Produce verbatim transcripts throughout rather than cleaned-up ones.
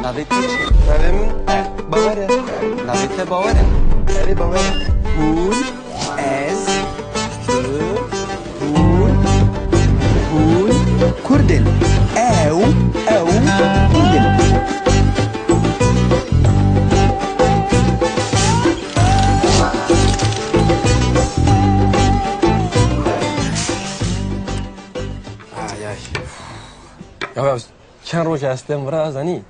Navê te çi? Navê min Bawer e. Navê te Bawer e? Erê, Bawer e. Hûn, ez, tu, hûn, hûn Kurd in. Ew, ew Kurd in. Ay, ay. Ya, ya, çend roj e ez têm vira, zanî?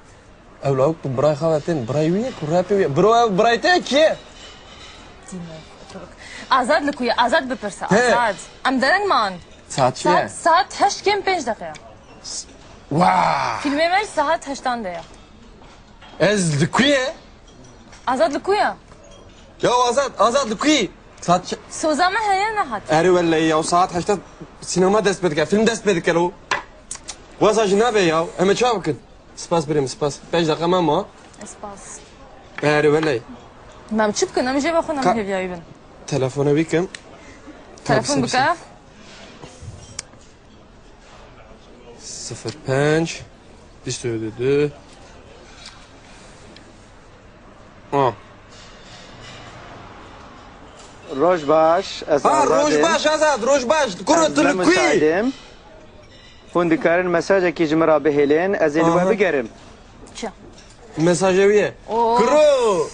Ew lawik bi birayê xwe ve tên, birayê wî ye ku rapê wî ye. Bro, ev birayê te ye, kî ye? Azad li ku ye? Azad bipirse, He. Azad. Em dereng man. Saet çi ye? Saet, saet heşt kêm pênc deqe ye. Wa! Fîlmê me ji saet heştan de ye. Ez li ku ye? Azad li ku ye? Ya Azad, Azad li ku ye? Saet çi? Soza me heye, nehat. Erê wellehî ya, saet heşta sînema dest pê dike, fîlm dest pê dike lo. Weza jî nabe ya, em ê çawa bikin? Spas birê min, spas. Pênc deqa me ma. Spas. Erê wellehî. Em çi bikin? Em jê ve xwe Ka- hêviyayî bin. Telefona wî kim. Telefon Tabii, bike. Sıfır pênc, bîst û du. Ha. Roj baş, ez Ha, Azad roj im. baş, Azad, roj baş. Kuro, Ez tu li ku yî? Hûn dikarin mesajekî ji min re bihêlin, ez ê li we Aha. bigerim. Çi? Mesajê wî ye. Oo. Kuro!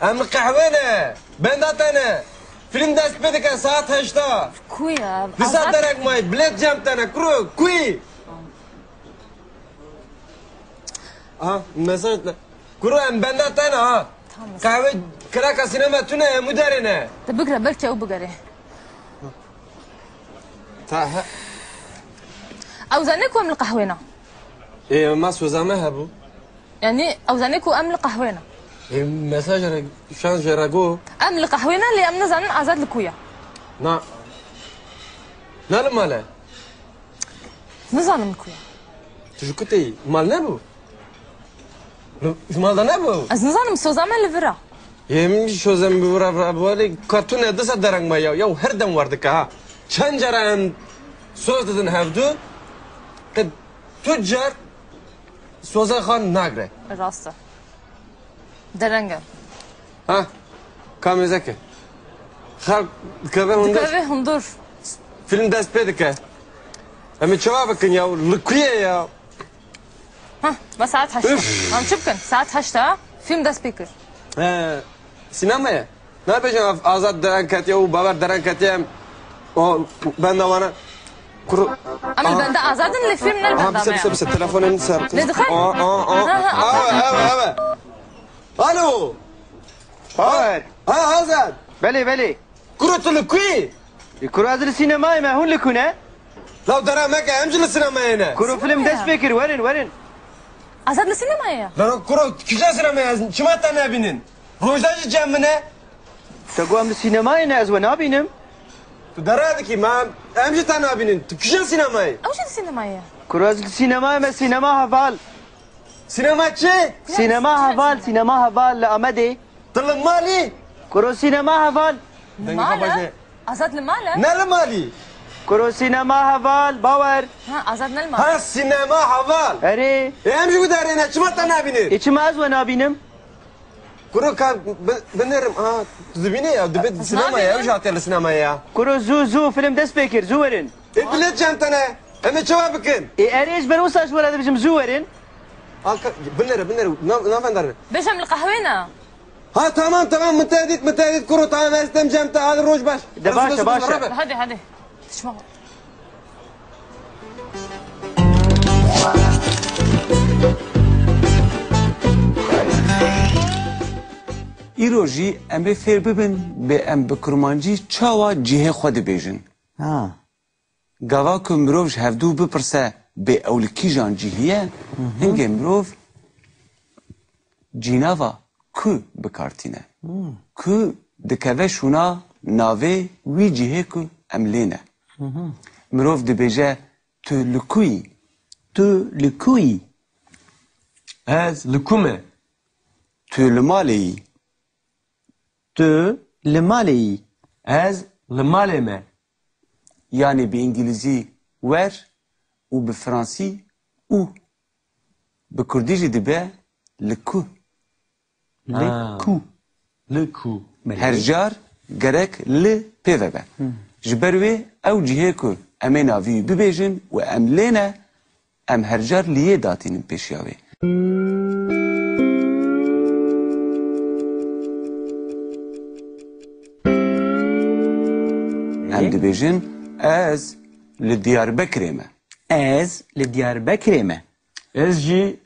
Em li qehwê ne. Benda te ne. Fîlm dest pê dike saet heşta. Ku ye? Dîsa Azad derek mayî. Bilêt cem te ne. Kuro, ku yî? Aha, mesaj ne. Kuro, em benda te ne ha. Tamam. Qehwê kiraka sînema tune, hemû derê ne. Te bigre, belkî ew bigere. Ta he. Ew zane ku em li qehwê ne. Ê, ma soza me hebû. Yanî ew zane ku em li qehwê ne. Ê, mesaj re, şan jê re go. Em li qehwê ne, lê em nizanin Azad li ku ye. Na. Na li mal e. Nizanim li ku ye. Tu ji ku tê yî? Mal nebû? Li, ji mal de nebû? Ez nizanim, soza me li vir e. Ê, min jî soza min bi vir e, vir e, bi vir e. Ka tu ne disa dereng me ya. Ya her dem wer dike ha. Çend cara em soz didin hevdu. Qe tu car Soza xwe nagre. Rast e. Dereng e. Ha? Ka mêzeke. Xelk dikeve hundir. Dikeve hundir. Fîlm dest pê dike. Em ê çawa bikin ya? Li ku ye ya? Ha, ve saet heşt. Üf. Em çi bikin? Saet heşt e. Fîlm dest pê kir. He, sînema ye. Nabêjin ev Azad dereng ketiye û Bawer dereng ketiye em o benda wana kuru. Em li benda Azad in, lê fîlm ne li Aha, benda me bise, bise, ye. Bise, telefonên ser. Ne dixwe? Aa, aa, aa. Ha, ha, Aa, Azad. Ev, ev. Alo. Bawer. Ha, Azad. Belê, belê. Kuro, tu li ku yî? E, kuro, ez li sînemayê me, hûn li ku ne? Law dera meke, em jî li sînemayê ne. Kuro, fîlm dest pê kir, werin, werin. Azad li sînemayê ye. Lero kuro, kîja sînemayê ez çima te nebînin? Rojda jî cem min e. Te got em li sînemayê ne, ez we nabînim. Tu dera dikî, ma em jî te nabînin. Tu kîja sînemayê? Ew jî li sînemayê ye. Kuro, ez li sînemayê me, sînema heval. Sînema çi? Sînema heval, sînema heval li Amedê. Tu li malî? Kuro, sînema heval. Dengê xwe baş e. Azad li mal e? Ne li malî? Kuro, sînema heval, Bawer. Ha, Azad ne li mal e? Ha, sînema heval. Erê. E, em jî wî derê ne, çima te nabînî? E, çima ez we nabînim? Kuro, ka bi-, binêrim. Ha, tu dibînî ya, dibe sînema ya, ew jî hatiye li sînemayê ya. Kuro, zû, zû, fîlm dest pê kir, zû werin. E, bilêt cem te ne. Em ê çawa bikin? E, erê, ji ber wisa ji we re dibêjim, zû werin. A, ka-, binêre, binêre. Na-, navendar. Bêjim li qehwê ne. Ha, tamam, tamam, min te dît, min te dît, kuro, tamam, ez dem cem te, hadi roj baş. De baş e, baş e. Hadi, hadi. Tişma. Îro jî em ê fêr bibin bê em bi kurmancî çawa cihê xwe dibêjin. Ha. Gava ku mirov ji hevdû bipirse bê ew li kîjan cihî ye, Hı hı. hingê mirov cînava ku bi kar tîne. Hmm. Ku dikeve şûna navê wî cihê ku em lê ne. Hı hı. Mirov dibêje, tu li ku yî? Tu li ku yî? Ez li ku me? Tu li malê yî? Tu li malê yî? Ez li malê me. Yanî bi îngilîzî where û bi fransî où. Bi Kurdî jî dibe li ku. Li Ha. ku. Li ku. Belê. Her car gerek li pê ve be. Hı. Ji ber wê ew cihê ku em ê navî wî bibêjin û em lê ne, em her car li yê datînin pêşiya wê. Em Belê. dibêjin, ez li Diyarbekirê me. Ez li Diyarbekirê me. Ez jî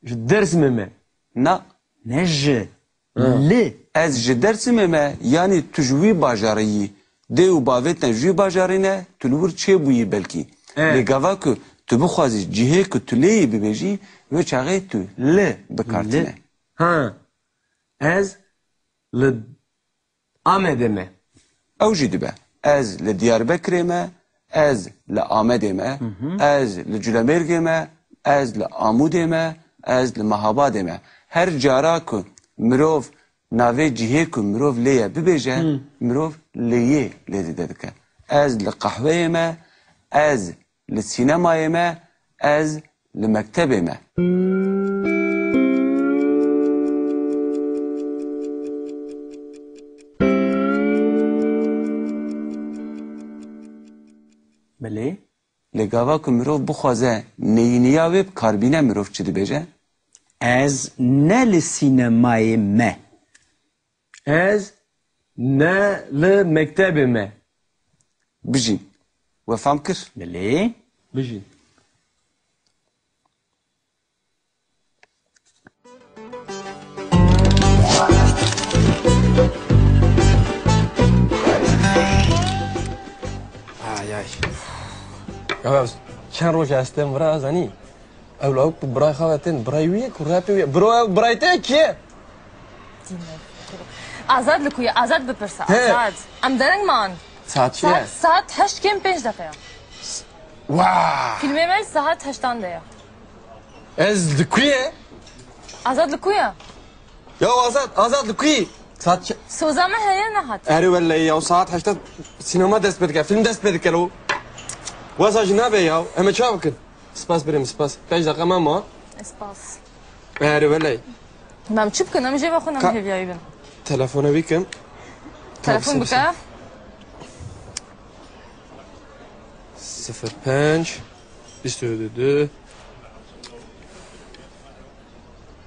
ji Dêrsimê me. Na. Ne ji. Ha. Li. Ez ji Dêrsimê me, yanî tu ji wî bajarê yî. Dê û bavê te ji wî bajarê ne, tu li wir çêbûyî belkî. E. Lê gava ku tu bixwazî cihê ku tu lê yî bibêjî, wê çaxê tu li bi kar Li. tîne. Ha. Ez li Amedê me. Ew jî dibe. Ez li Diyarbekirê me, ez li Amedê me, Hı hı. ez li Culemêrgê me, ez li Amûdê me, ez li Mehabadê me. Her cara ku mirov navê cihê ku mirov lê ye bibêje, Hı. mirov lê yê lê dide dike. Ez li qehweyê me, ez li sînemayê me, ez li mektebê me. Belê. Lê gava ku mirov bixwaze neyîniya wê bi kar bîne, mirov çi dibêje? Ez ne li sînemayê me. Ez ne li mektebê me. Bijî. We fam kir? Belê. Bijî. Ay, ay. Ya, ya, çend roj ez têm vira, zanî? Ew lawik bi birayê xwe ve tên, birayê wî ye ku rapê wî ye. Bro, ew birayê te ye, kî ye? Azad li ku ye? Azad bipirse. He. Azad. Em dereng man. Saet çi ye? Saet, saet heşt kêm pênc deqe ye. Wa! Fîlmê me li saet heştan de ye. Ez li ku ye? Azad li ku ye? Ya Azad, Azad li ku yî? Saet çi? Soza me heye, nehat. Erê wellehî ya, saet heşta sînema dest pê dike, fîlm dest pê dike lo. Wesa jî nabe ya, em ê çawa bikin? Spas birê min, spas. Pênc deqa me ma. Spas. Erê wellehî. Em çi bikin? Em jê ve xwe Ka- nemhêviyayî bin. Telefona wî kim. Telefon Tabii, bike. Sıfır beş, üstü dedi.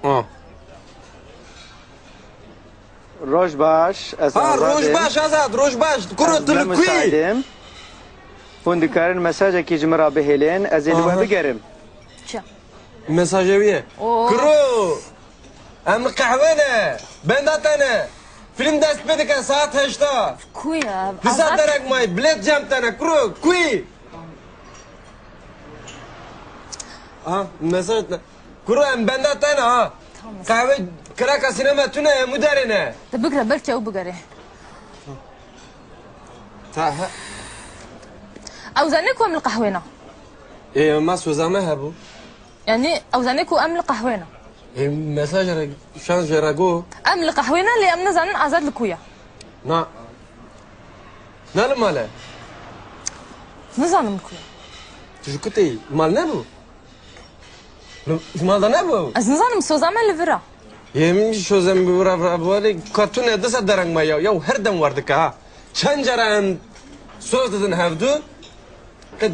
Ha. Roj baş, ez Ha, Azad roj im. baş, Azad, roj baş. Kuro, Ez tu li ne ku yî? Müsaidim. Hûn dikarin mesajekî ji min re bihêlin, ez ê li we Aha. bigerim. Çi? Mesajê wî ye. Oo. Kuro, em li qehwê ne, benda te ne. Film dest pê dike saet heşta. Ku ye? Disa Azad derek mayî, bilêt cem te ne, kuro, ku yî? Aha, mesaj te. Kuro, em benda te ne ha. Tamam. Qehwê kiraka sînema tune ye, em derê ne. Te bigre, belkî ew bigere. Ta he. Ew zanî ku em li qehwê ne. Ê, ma soza me hebû. Yanî ew zanî ku em li qehwê ne. Ê, mesaj re, şans jê re go. Em li qehwê ne, lê em nizanin Azad li ku ye. Na. Ne li mal e? Nizanim li ku ye. Tu ji ku tê yî? Mal nebû? Li, ji mal de nebû? Ez nizanim, soza me li vir e. Yê min jî soza min bi vir e, vir e, bi vir e. Ka tune disa dereng me ya. Ya her dem wer dike ha. Çend cara em soz didin hevdu. Qe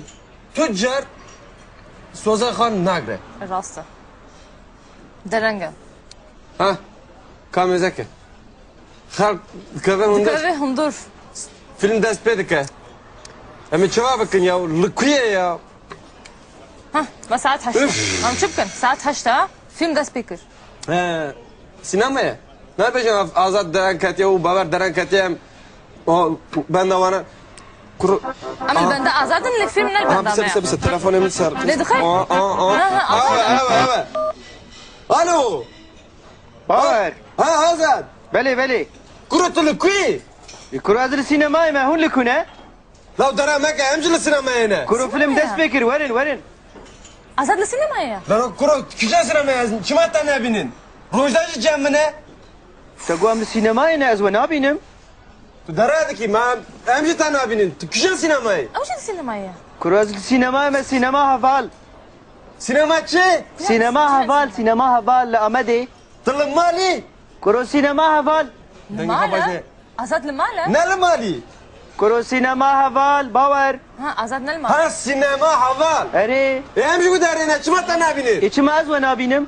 tu car soza xwe nagre. Rast e. Dereng e. Ha, ka mêzek e. Xelk dikeve hundir. Dikeve hundir. Film dest pê dike. Em ê çawa bikin ya? Li ku ye ya? Ha, me saet heşt. Üf. Em çi bikin? Saet heşt e. Film dest pê kir. He, sînema ye. Nabêjin Azad dereng ketiye û Bawer dereng ketiye, em o benda wana. Kur- Em li benda Azad in, lê film ne li Ha, benda bise, me bise, ye. bise, telefonê min ser. Ne dixwe? Aa, aa, aa. Ha, ha, Aa, Azad. Eve, eve. Alo. Bawer. Ha, Azad. Belê, belê. Kuro, tu li ku yî? Li kuro, ez li sînemayê me, hûn li ku ne? Law dera meke, em jî li sînemayê ne. Kuro, film dest pê kir, werin, werin. Azad li sînemayê ye. Lano kuro, kîjan sînemayê, ez çima te nebînin? Rojda jî cem min e. Te got em li sînemayê ne, ez we nabînim. Tu dera dikî, ma em, em jî te nabînin. Tu kîjan sînemayê? Ew jî li sînemayê ye. Kuro, ez li sînemayê me, sînema heval. Sînema çi? Sînema heval, sînema heval li Amedê. Tu li malî? Kuro sînema heval. Dengê xwe baş e. Azad li mal e? Ne li malî? Kuro sînema heval, bawer. Ha, Azad ne li mal. Ha, sînema heval. Erê. E, em jî gudarê ne, çima te nabînê? E, çima ez we nabînim?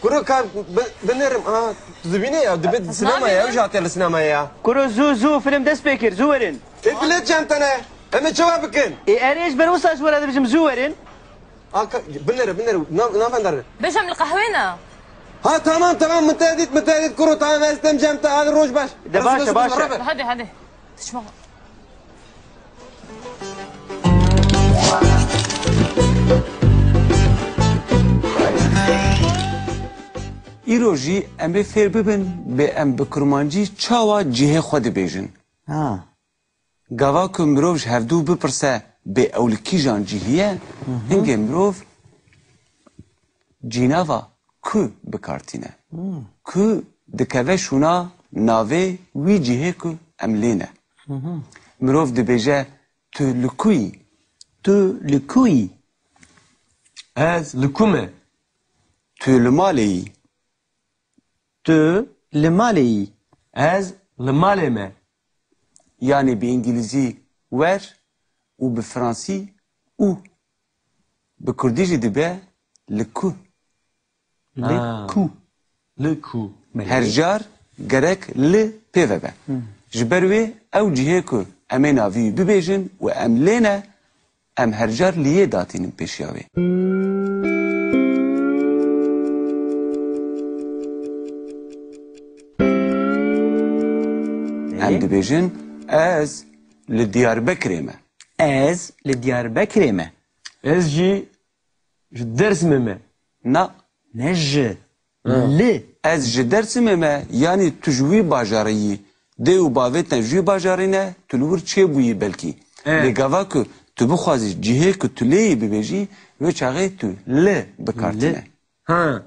Kuro ka bi-, binêrim. Ha, tu dibînê ya, dibe sînema ya, ew jî hatiye li sînemayê ya. Kuro zû, zû, film dest pê kir, zû werin. E, bilet çend tane? Em ê çawa bikin? E, erê, ji ber wisa ji we re dibêjim, zû werin. Aka, binêre, binêre, nav-, navendar. Bêjim li qehwê ne? Ha, tamam, tamam, min te dît, min te dît, kuro, tamam, ez dem cem te, hadi roj baş. De baş e, baş e. Hadi, hadi. Tişma. Îro jî em ê fêr bibin bê em bi kurmancî çawa cihê xwe dibêjin. Ha. Gava ku mirov ji hevdû bipirse bê ew li kîjan cihî ye, hingê mirov cînava ku bi kar tîne. Ku dikeve şûna navê wî cihê ku em lê ne. Mirov dibêje, tu li ku yî? Tu li ku yî? Ez li ku me? Tu li malê yî? Tu li malê yî? Ez li malê me. Yanî bi îngilîzî where û bi fransî où. Bi kurdî jî dibe li ku. Li ku. Li ku. Her car gerek li pê ve be. Ji ber wê ew cihê ku em ê navî wî bibêjin û em lê ne, em her car li yê datînin pêşiya wê. Em dibêjin, ez li Diyarbekirê me. Ez li Diyarbekirê me. Ez jî ji Dêrsimê me. Na. Ne ji. Ha. Li. Ez ji Dêrsimê me, yanî tu ji wî bajarê yî. Dê û bavê te ji wî bajarê ne, tu li wir çêbûyî belkî. E. Lê gava ku tu bixwazî cihê ku tu lê yî bibêjî, wê çaxê tu li bi kar tîne. Ha.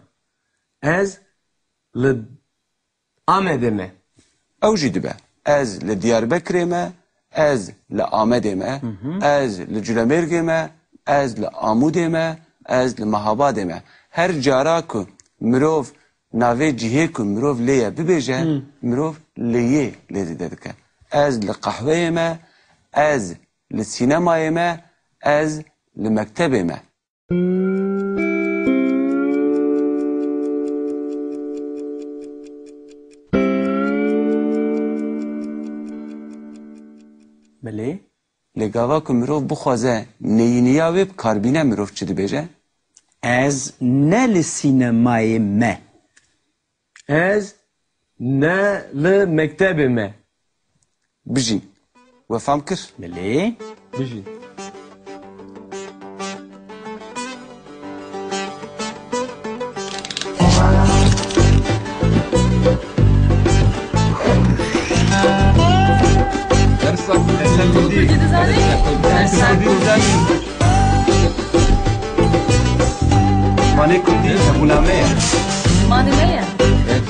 Ez li Amedê me. Ew jî dibe. Ez li Diyarbekirê me, ez li Amedê me, ez li Culemêrgê me, ez li Amûdê me, ez li Mehabadê me. Her cara ku mirov navê cihê ku mirov lê ye bibêje, mirov li yê lê zêde dike. Ez li qehweyê me, ez li sînemayê me, ez li mektebê me. Belê. Lê gava ku mirov bixwaze neyîniya wê bi kar bîne, mirov çi dibêje? Ez ne li sînemayê me. Ez ne li mektebê me. Bijî. We fam kir? Belê. Bijî. Dersa Kurdî. Dersa Kurdî. Dersa Kurdî. Zimanê Kurdî hebûna me ye. Zimanê me ye. Evet.